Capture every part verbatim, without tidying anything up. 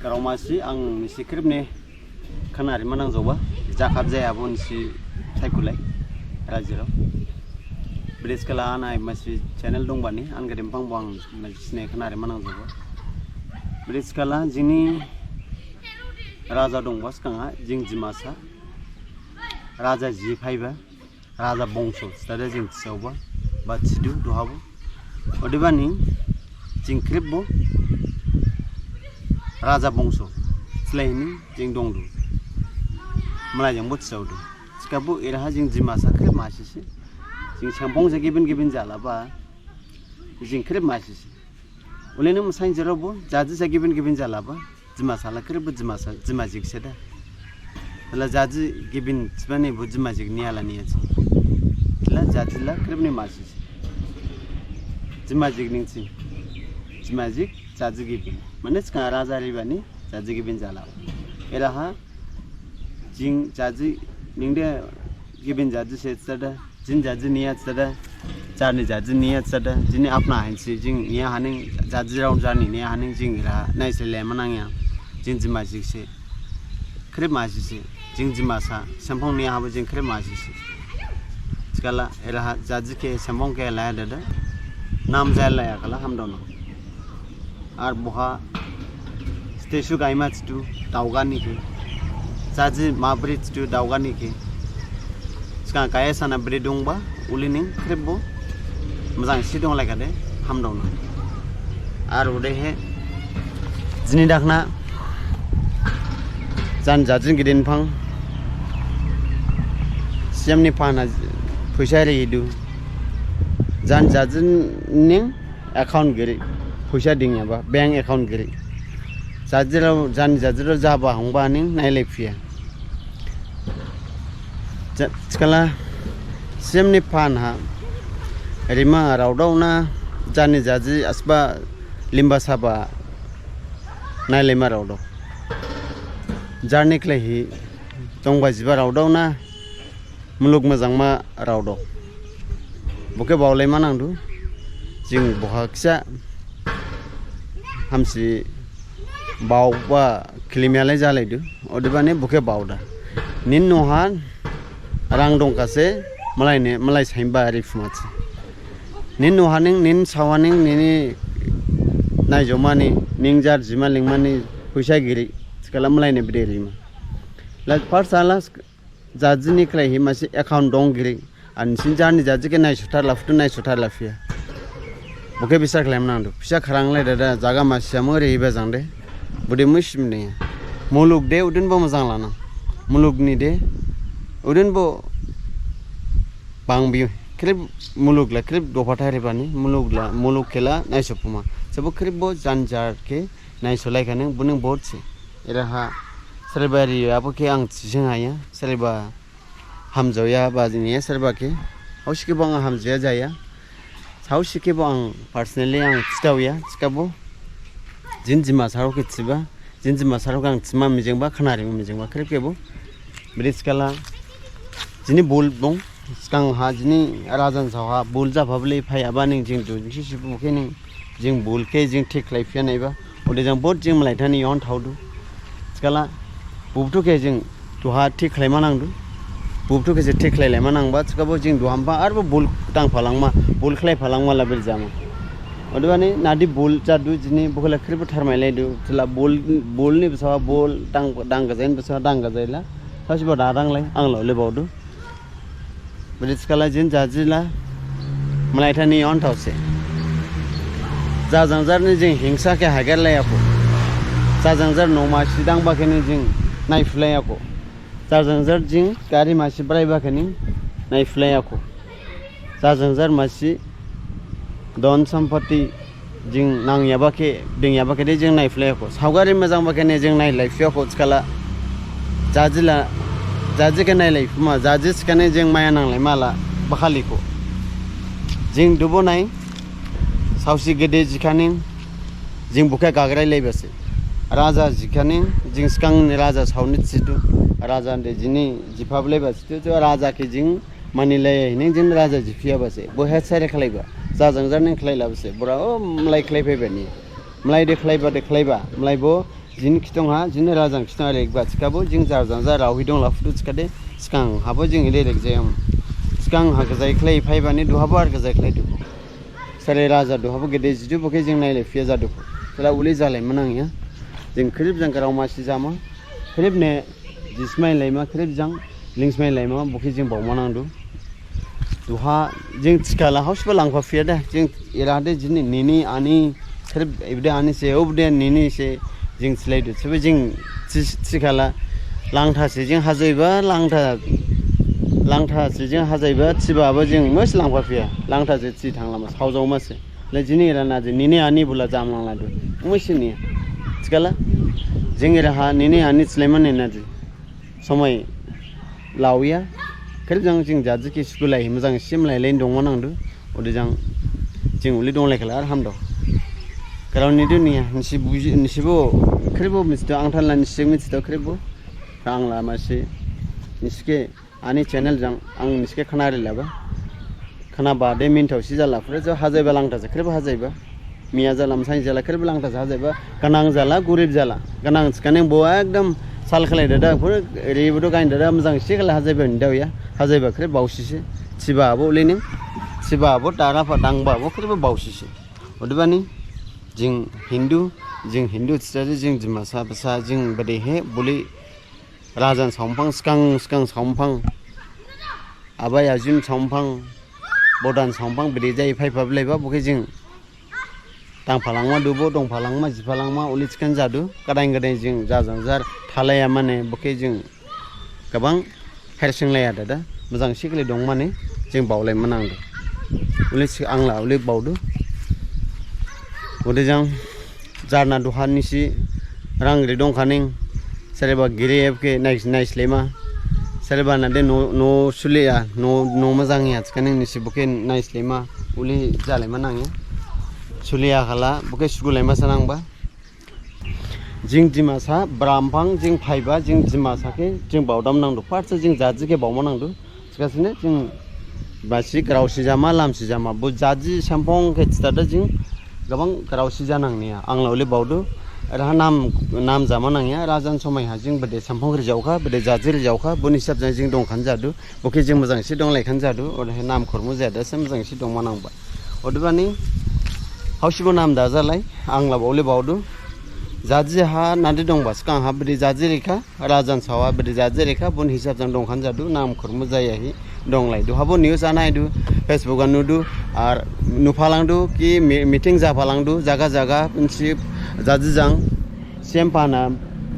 Raomasi ang nisi khrip ni khna rima nangjaoba, jakhab jaya bo nisi saikhulai, rajirao. Bede thikhala ani masi channel dongbani, ani gede bangbo ang masi sine khna rima nangjaoba. Bede thikhala jini raja dongba sgangha, jing Dimasa. Raja ji phaiba, raja bongso, stada jing thisaoba, ba thidu, duhabo. Odebani, jing khripbo, raja bongso, thilaini, jing dongdu. Mlai jangbo thisaodu. Thikhabo, eraha jing Dimasa khrip masisi. Jing sengphong se gibin gibin jalaba, jing khrip masisi. Uleni masainjikraobo, jaji se gibin gibin jalaba. Dimasa la khripbo Dimasa, Dimajik se da. La jaji gibin thibani bo Dimajik niya la niya se. La jaji la khrip ni masi se. Dimajik ning se. Dimajik jaji gibin. Mane sgang raja ribani jaji gibin jala. Eraha jing jaji ning de gibin jaji se thida. Jini jaji niya thida, jarni jaji niya thida, jini apna hainsi, jing niya haning, jajirao jarni niya haning, jing eraha, naisle lema nangya, jing Dimajik se, khrip masi se, jing Dimasa, sengphong niya habo jing khrip masi se. Thikhala, eraha, jaji khe, sengphong khe laya dada, nam jaya laya khala hamdao nang. Ar boha statue gaima thidu daogani khe. Jaji mabri thidu daogani khe. Sgang kaya sana bri dongba, ulining khripbo. Mojang si dong laikha de, hamdao nang. Ar odehe, jini dakhna, jan jajin gidin phang, C M ni phana phuisa ridu. Jan jajin ning, account giri, phuisa dingyaba, bank account giri. Jajirao, jani jajirao jaba hongba ning nailai phiya. Ja-, thikhala, C M ni phan ha, rima raodao na, jani jaji asba limba saba nailaima raodao. Jarni khlaihi, dongba jiba raodao na, muluk mojangma raodao. Bo khe baolaima nangdu. Jing boha khisa hamsi baoba khilimyalai jalaidu. Odebani bo khe baoda. Nin noha rang dongkhase malaine, malai saimba riphuma se. Nin noha ning, nin saoha ning, nini naijomani, ning jar jima lingmani phuisa giri. Thikhala malaine bede rima. La first ala Jajini khlaihi masi account dong giri. Ani sin jarni jaji khe naisotharla phutu naisotharla phiya. Bo khe bisar khlaima nangdu. Phuisa kharanglai dada jaga masi samo rihiba jangde. Bode musim de. Muluk de udin bo mojang lana. Muluk ni de. Udin bo bangbi. Khrip muluk la khrip dopha tharibani. Muluk la muluk khela naisophuma. Sebo khrip bo jan jar khe naisolai khaning buning board se. Eraha sereba riyo abo khe ang thising haya. Sereba hamjaoya ba jiniya sereba khe. Saosi khe bo ang hamjaoya jaya. Saosi khe bo ang personally ang thithaoya. Thikhabo jin Dimasarao khe thiba. Jin Dimasarao khe ang thima mijingba, khna rima mijingba, khrip khe bo. Bede thikhala jini bul dong. Sgang ha jini rajan saoha bul japhablai phaiyaba ning jing du, jing sisi bo khe ning jing bul khe jing thik khlai phiya naiba. Ode jang board jing malai thani yon thaodu. Thikhala bubthu khe jing duha thik khlaima nangdu. Bubthu khe se thik khlai laima nangba. Thikhabo jing duha hampa arbo bul thang phalangma, bul khlai phalangma labil jama. Odebani nadi bul jadu jini bo khe la khrip bo tharmailaidu. Thila bul, bul ni bsa bul dang, dang gajain bsa dang gajaila. Saosi bo da danglai, ang lo le baodu. Bede thikhala jin jaji la malai thani yon thaose. Jajang jar ni jing hingsa khe haigerlaiyakho. Jajang jar noma sidangba khe ni jing naiphulaiyakho. Jajang jar jing gari masi braiba khe ni naiphulaiyakho. Jajang jar masi don sampati jing nangyaba khe, dingyaba khe de jing naiphulaiyakho. Saogari mojangba khe ne jing nailaiphiyakho thikhala. Jaji la, jaji khe nailaiphuma, jaji thikhane jing maya nanglaimala bakhalikho. Jing dubo nai, saosi gede jikhaning, jing bo khe gagrailaiba se. Raja jikhaning, jing sgang ni raja saoni thidu. Raja de jini jiphablaiba thidu, raja khe jing manilaiya hining jing raja jiphiyaba se. Bo het sere khlaiba. Jajang jar ning khlailaba se. Bora o malai khlaiphaiba ni. Malai de khlaiba de khlaiba. Malai bo Jini khithong ha, jini raja ni khithong ha lekba thikhabo, jing jar jang jar raohi dong laphudu thikhade, sgang habo jing ele lek jayam. Sgang ha gajai khlai phaibani, duhabo ar gajai khlai dukhu. Sare raja duhabo gede jidu, bokhe jing nailai phiya jadukhu. Sala uli jalai manang ya. Jing khrip jang grao masi jama. Khrip ne jismai laima, khrip jang lingsmai laima, bokhe jing bao manang du. Duha jing thikhala hausba langpha phiya da. Jing era de jini nini ani khrip ibde ani se, obde nini se, jing thilaidu. Sebe jing thi-, thikhala langtha se jing hajaiba, langtha, langtha se jing hajaiba, thibabo jing mus langpha phiya. Langtha se thi thanglama, saojaoma se. Le jini era naji, nini ani bula jamlang ladu. Mus niya. Thikhala, jing era ha, nini ani thilaima ne naji. Somai laoya. Khrip jang jing jaji khe sgulai, mojang simlai lain dong manang du. Ode jang jing uli dong lai khala ar hamdao. Grao ni duniya, nisi buji, nisibo, khripbo mithidu, ang thanla nisi mithidu khripbo. Ang la masi, nisi khe, ani channel jang, ang nisi khe khna rilaba. Khna bade minthao si jala, phure jo hajaiba langtha se, khripbo hajaiba. Miya jala, msai jala, khripbo langtha se hajaiba. Gnang jala, gurib jala. Gnang thikhaneng bo ekdom sal khlai dada, phure ribudu gain dada, mojang si khlai hajaiba ni daoya. Hajaiba khrip baosi se. Thibabo ulining. Thibabo dara pha dangbabo khripbo baosi se. Odebani, jing Hindu, jing Hindu thidade, jing Dimasa basa, jing bedehe, buli rajan saomphang, sgang, sgang saomphang, abai ajun saomphang, bodan saomphang, bede jai phaipha blaiba, bokhe jing dangphalangma dubo, dongphalangma, jiphalangma, uli thikhan jadu, gadain gadain jing jar jang jar thalaiya mane, bokhe jing gabang hersinglaiya dada, mojang si khlai dong mane, jing baolai manang du. Uli si ang la, uli baodu. Ode jang, jarna duha nisi rang ri dong khaning, sereba giri epkhe nais, naislaima, sereba nade no, no suliya, no, no mojang ya, thikhaneng nisi bokhe naislaima, uli jalaima nangya. Suliya khala, bokhe sgulaima sanangba. Jing Dimasa, bramphang, jing phaiba, jing Dimasa khe, jing baodam nangdu. First jing jaji khe baoma nangdu. Thikhasene jing basi grao sijama, lam sijama. Bo jaji semphong khe thidada jing gabang grao sija nang niya. Ang la uli baodu. Eraha nam, nam jama nangya. Rajan somai ha jing bede semphong rijaokha, bede jaji rijaokha. Boni hisab jang jing dongkhan jadu. Bokhe jing mojang si dong laikhan jadu, odehe nam khormu jaya dase mojang si dong manangba. Odebani, hausibo nam da jalai, ang la baole baodu. Jaji ha nadi dongba, sgang ha bede jaji rikha, rajan sawa bede jaji rikha, boni hisab jang dongkhan jadu, nam khormu jaya hi dong lai. Duhabo news anaidu, Facebook a nudu, ar nuphalangdu, ki mi-, meeting japhalangdu, jaga jaga, nisi jaji jang. Semphana,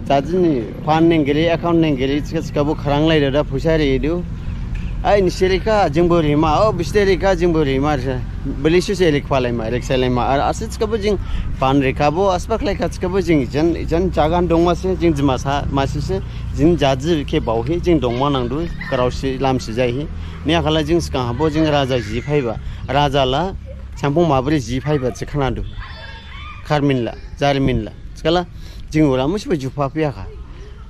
jajini pan ning giri, account ning giri, thikha thikhabo kharang lai dada phuisa ridu. Ai, nisi rikha, jingbo rima, o, biste rikha, jingbo rima, risa. Bili suse rik phalaima, rik salaima. Ar asi thikhabo jing pan rikhabo, asba khlaikha thikhabo jing, jen, jen jagan dongma se, jing Dimasa, masi se, jing jaji khe baohi, jing dongma nangdu, grao si, lam si jaihi. Niya khala jing sgang habo, jing raja ji phaiba. Raja la, semphong mabri ji phaiba, si khnadu. Kharmin la, jarimin la. Thikhala, jing ura musibo jupha phiyakha.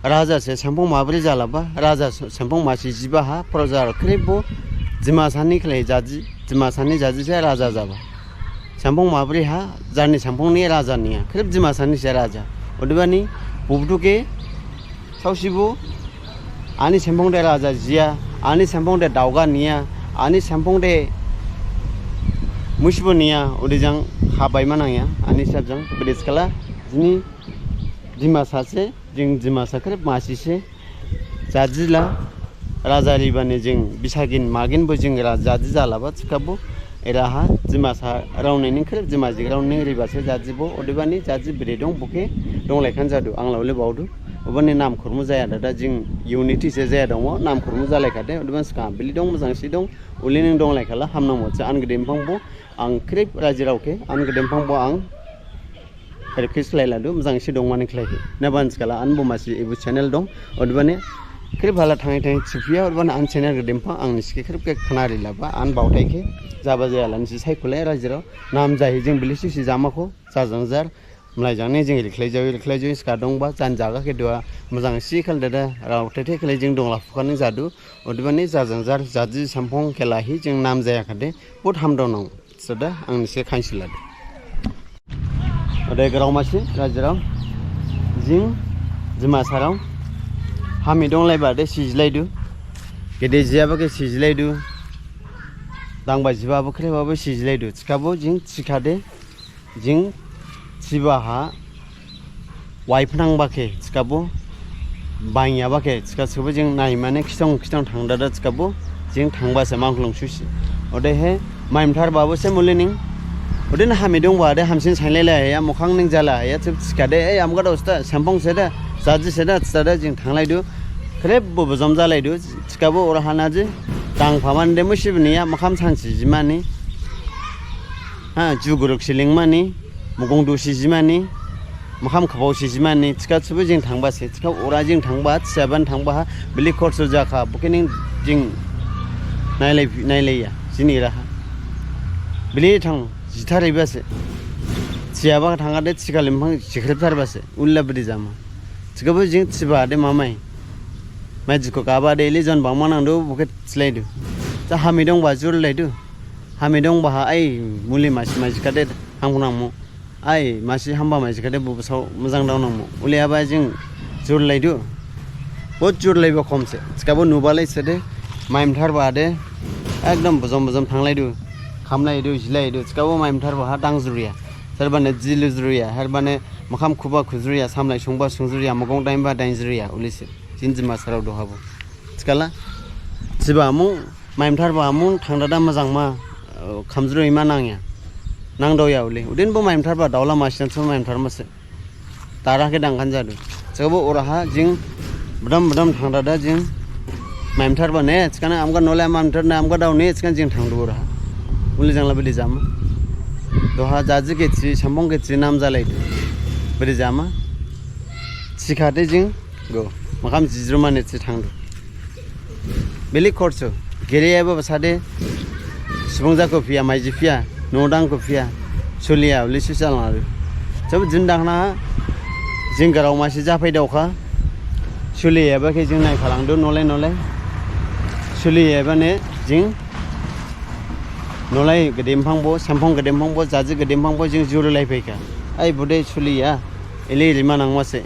Raja se semphong mabri jalaba, raja se-, semphong masi jiba ha, proja khripbo, Dimasa ni khlai jaji, Dimasa ni jaji se raja jaba. Semphong mabri ha, jarni semphong ni raja niya, khrip Dimasa ni se raja. Odebani, bubdu khe, Saosibo, ani semphong de raja jiya, ani semphong de daoga niya, ani semphong de musibo niya, ode jang habaima nangya, ani hisab jang, bede thikhala, jini Dimasa se, jing Dimasa khrip masi se, jaji la, raja ribani jing, bisagin magin bo jing ra-, jaji jalaba, thikhabo, Eraha, Dimasa raoning ning khrip, Dimajik raoning riba se jajibo, odebani jaji bede dong, bokhe dong laikhan jadu, ang la ule baodu. Obani nam khormu jaya dada, jing unity se jaya dongmo, nam khormu jalaikhade, odebani sgang bili dong, mojang si dong, uli ning dong laikhala, hamnang mo se, an gede mphangbo, ang khrip raji rao khe, an gede mphangbo ang request khlailadu, mojang si dongmani khlaihi. Nabani thikhala anbo masi ebo channel dong. Odebani khrip hala thangai thangai thiphiya, odebani an channel gede mphang ang nisi khe khrip khe khna rilaba, an baothai khe jaba jaya la nisi saikhulai raji rao. Nam jahi jing bili si si jamakho, jar jang jar. Mlai jang ni jing rikhlai jawi, rikhlai jawi ska dongba, jan jaga khe duha mojang si khal dada, rao thai thai khlai jing dong laphukha ning jadu. Odebani jar jang jar, jaji semphong khe lahi jing nam jayakhade, bot hamdao nang. Sada ang nisi khe khainsiladu. Ode grao masi, raji rao. Jing Dimasarao hami donglaiba de sijilaidu. Gede jiyaba khe sijilaidu. Dangba jibabo khribabo sijilaidu. Thikhabo jing thikhade, jing thiba ha waiphnangba khe thikhabo, bangyaba khe thikha sobo jing naimane khithong khithong thangdada thikhabo jing thangba se mangkhlong susi. Odehe maimthar babo se mulining. Odin hami dongba de hamsin sainlailaiya, mukhang ning jalaiya, thib thikhade, ei, amga dosta, sempong seda, jaji seda, thidada jing thanglaidu. Khribbo bojom jalaidu, thikhabo ora hanaji. Dangphaman de musibniya, makham sansi jimani. Ha, juguruk silingmani, mugong dusi jimani, makham khabao si jimani, thikha sobo jing thangba se, thikha ora jing thangba, thisaban thangba ha, bili khorso jakha, bokhe ning jing nailai, nailaiya, jini raha. Bili thang, jitharaiba se. Thiyaba thangade thikha limphang jikhribtharba se, ulla bidi jama. Thikhabo jing thiba de mamai. Mai jikho gaba de ili jon bangma nangdu, bokhe thilaidu. Tha hami dongba jurlaidu. Hami dongba ha, ai, muli masi mai jikhade, hangphu nangmu. Ai, masi hamba mai jikhade, bo bosao mojang dao nangmu. Uliyaba jing jurlaidu. Bo jurlaiba khomse. Thikhabo nubalai sede. Maimthar ba de. Ekdom bojom bojom thanglaidu. Khamlaidu, jilaidu. Thikhabo maimthar ba ha dang juriya. Herbane jilu juriya. Herbane makham khuba khujuriya. Samlai sungba sungjuriya. Mogong dainba dainjuriya. Ulise. Jing Dimasarao duhabo. Thikhala, thiba amung, maimthar ba amung, thangdada mojangma, eh, khamjrui ma nangya. Nangdaoya uli. Udin bo maimthar ba, daola masi nangso maimthar mase. Tara khe dangkhan jadu. Thikhabo oraha jing, bdam bdam thangdada jing, maimthar ba ne, thikhane amga nole maimthar ne, amga dao ne, thikhane jing thangdu oraha. Uli jangla bidi jama. Duha jaji khe thi, sempong khe thi, nam jalaidu. Bidi jama. Thikhade jing, go. Makham jijrumane thi thangdu. Bili khorso, gereyaba basade, subung jakho phiya, maiji phiya, noh dangkho phiya, suliya, uli susa langdu. Sobo jing dakhna, jing grao masi japhai daokha, suliyaba khe jing naiphalangdu, nolai nolai. Suliyaba ne, jing, nolai gedemphangbo, sempong gedemphangbo, jaji gedemphangbo, jing jurlaiphaikha. Ai, bode suliya, ili rima nangmase.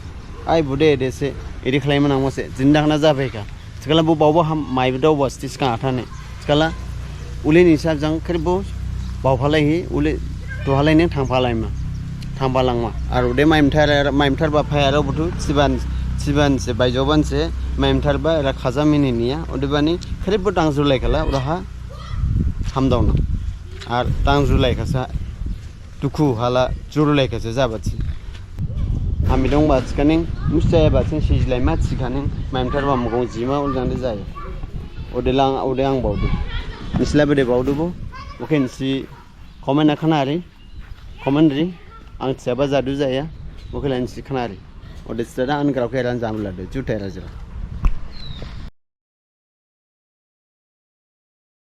Ai, bode dese, iri khlaima nangmase, jing dakhna japhaikha. Thikhala bo baoba ham, maiba daoba, stis kha athane. Thikhala, uli ni sab jang khrip bo, baophalaihi, uli, duhalaini thangphalaima. Thangphalangma. Ar ode maimthar, maimthar ba phai aro buthu, siban, siban se, baijoban se, maimthar ba, era khaja mini niya. Odebani, khrip bo dang jurlaikhala, oraha, hamdaona. Ar dang jurlaikhasa, dukhu hala jurlaikha se jabasi. Hami dongba thikhaning, musi jayaba thing sijilaima thikhaning, maimthar ba mogong jima uljang de jaya. Ode lang, ode ang baodu. Nisila bede baodu bo, bokhe nisi comment na khnari, comment ri, ang thiyaba jadu jaya, bokhe la nisi khnari. Ode sida ang grao khe ran jamladu, juthai rajila.